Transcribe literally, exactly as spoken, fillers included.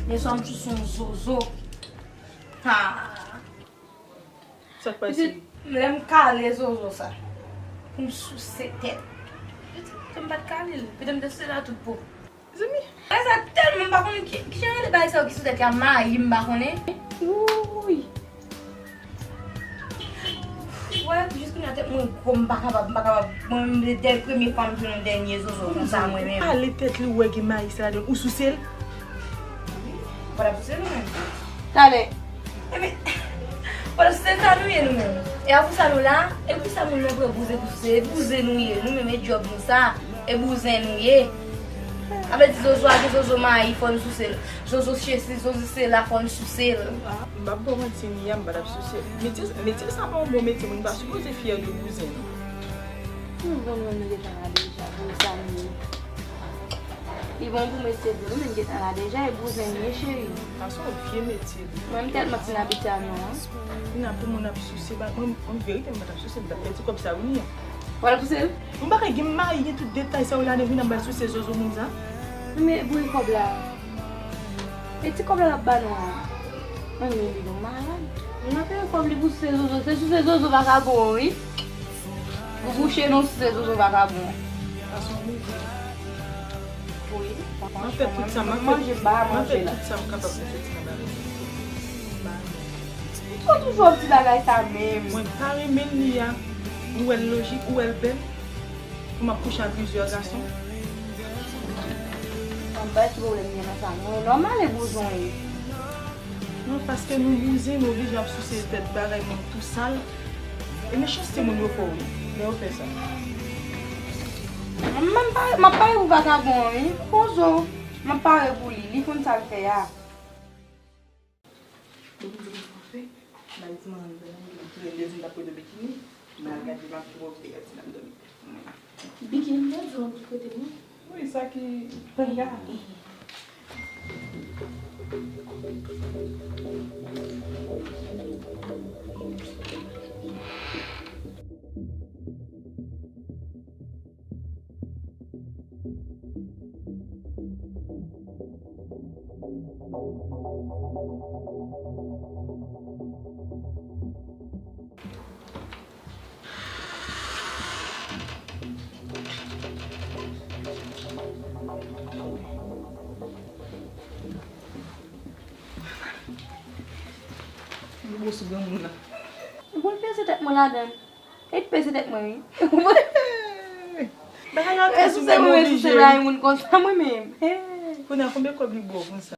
Mesye, m sou son zozo. Ha. Sa k pase? Pitit, lè m kale zozo sa pou m souse tèt. Pitit, m pa t kale l. Pitit, m te souse la tout po. Mezanmi. Bagay sa tèlman m pa konnen ki, ki jan rele bagay sa yo ki sou tèt la, mayi m pa konnen. Wouy. Wè, jis kounye a tèt mwen gwo, m pa kapab, m pa kapab. Mwen menm, se dèyè premye fwa m jwenn yon dènye zozo konsa, mwen menm. Ou kale tèt li, ou wè gen mayi sa ladan, ou souse l? Ou pa t ap souse l ou menm? Talè. Ebyen, w ap souse sa nou ye nou menm. E a pou sa nou la, e pou sa moun nan pran bouzen pou souse, e bouzen nou ye, nou menm e djòb nou sa, e bouzen nou ye. Sa vle di zozo a gen zozo mayi, fò n souse l. Zozo sesi, zozo sela, fò n souse l. M p ap ba w manti, Nia, m pa t ap souse l. Metye, metye sa pa yon bon metye, moun pa sipoze fyè de bouzen nou. Nou bon, nou gentan la deja, pou sa nou ye. Li bon pou mesye di nou, men gentan la deja, e bouzen li ye, cheri. Sa se yon vye metye, li. Mwen, m tèlman fin abitye a non an. Ina, pou moun ap souse, ba, mwen, mwen, verite, m pa t ap souse, m t ap pèdi kòb sa, wi, Nia. W ap souse l? M pa ka gen mayi, gen tout detay sa yo ladan, vin ap ba l souse zozo moun sa. Men, voye kòb la. E ti kòb la l ap ba nou an. Mwen, men li gon malad. M ap peye kòb li pou souse zozo. Se souse zozo vakabon, wi. Pou bouche nou, souse zozo vakabon. Sa se yon move. Wi. M ap fè tout sa, m ap fè, manje, ba, m ap fè manje la. Tout sa m kapab pou fè ti kamarad. Ou toujou ap di bagay sa menm. Mwen pa renmen l, Nia. Ou wè l lojik, ou wè l bèl. Pou m ap kouche ak plizyè gason. Anba ki pwoblèm gen nan sa? Nou nòmal e bouzen w ye. Non, paske nou bouzen, nou oblije ap souse tèt bagay moun tou sal. E mechanste moun yo fò wi, lè yo fè sa. M, m pa, m ap pare pou vakabon an, wi. Poze w. M ap pare pou li. Li konn sa l fè a. Depi m te gen fò fè, m al di manman m, li te rele di m t ap pote bikini, m al gade, m ap di, bon, te gade si m ap dòmi. Bikini, m te di w ki kote m ye. Wi, sa ki panga. Gwo sou granmoun nan. Ou konn peze tèt mwen ladan l. E peze tèt mwen, wi. Bagay la peze, mwen oblije. Sou se mwen, sou se la, moun konsa, mwen menm. Kounye a, konbyen kòb li ba w konsa?